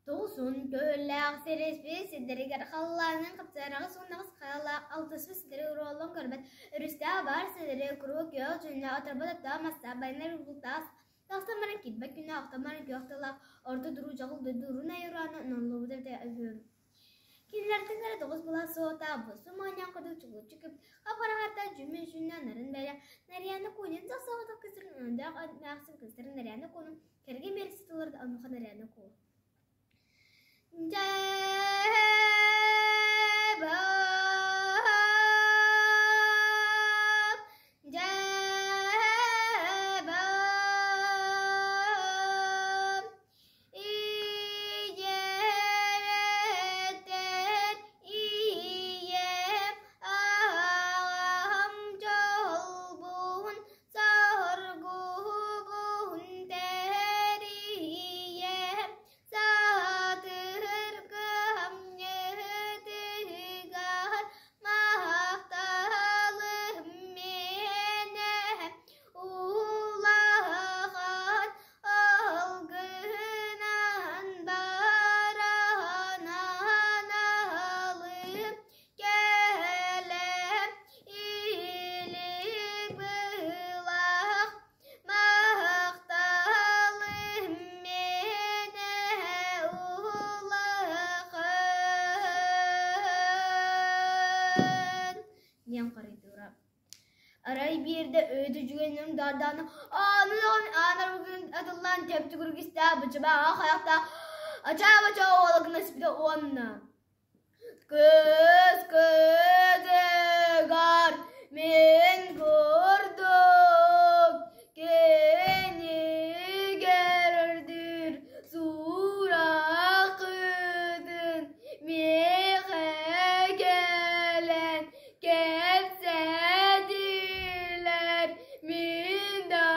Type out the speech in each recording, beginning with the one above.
Тоҕуsun көһөллөөх сириспит сирдэригэр халлаанын хапсараҕы сууннаҕас хаалаах алтыспыт ситэри уруоллан көрбөт өрүстээх баар сирэри куруук күөх дьүннээх отарбат оттоох мастаах байанар бултаах тахсан баран киирбэт күннээх охтон баран күөх тыллаах орто дуруу дьоҕул дойду урун айураана ноллубут эбитэ үһү. Кинилэртэн эрэ тоҕус былаас суота бу сумаанньаан курдук чугуччу күп хап-хараҕартан дьүммүн сүннэ нарын бэлэ Нарияна Кунин сахсаҕытах кыстырын ондаах эмээхсин кыстырын Нарияна Кунун кэргэн биэрсит олорду онуоха Нарияна Ку. Дьэ-бап, дьэ-бап, Ийэтэн ийэм аҕам дьолбун соргубун тэрийэм саатыргам ньыһытыгар махталым миэнэ улахан Алгыһынан баран аналым кэлэм илик быһылаах махталым миэнэ улахан диэн хоруйдуура. Арай биирдэ өөдө дьүгэннэрин даардаана аанын аанар атыллаан тэптигүргистээх бычыбааҕа хайахтаах ачаа-бачаа уола гына испитэ уонна Кыс кытыгар мин курдук кинигэр үрдүр сурахытын миэхэ кэлэн Кэпсээтилэр мин да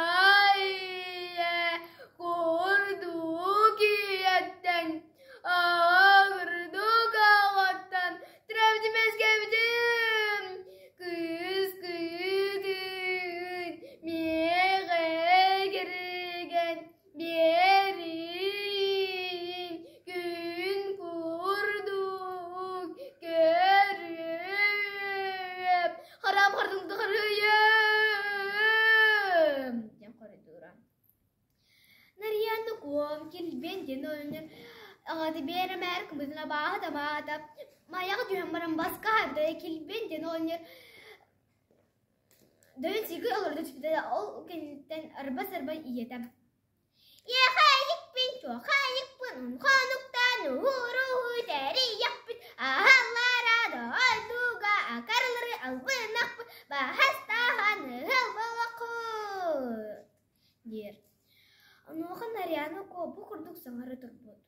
ийэ курдук ийэттэн аҕырдык аҕаттан трэвдимэскэбитим кыыс кыытын миэхэ кэргэн Биэриин күн курдук көрүөм, харам хардыҥ харыйыам диэн хоруйдуура. Нарыйааны куом килбиэн диэн оонньуур аҕата биэрэмээр кыбытына бааһа табаата майаҕа түһэн баран баска хайбыта килбиэн диэн оонньуур Дойун сиги олордо түспүтэ ол кэнниттэн арба-сарба ийэтэ Иэхэйикпин, чуохайыкпын, хонуктан уһууруһу тэрийэхпит, аһаллара дойдуга акарылары албынахпыт, баһастаһан ыһыл буолуоххут диир. Онуоха Нарьяна Куо бу курдук саҥара турбут.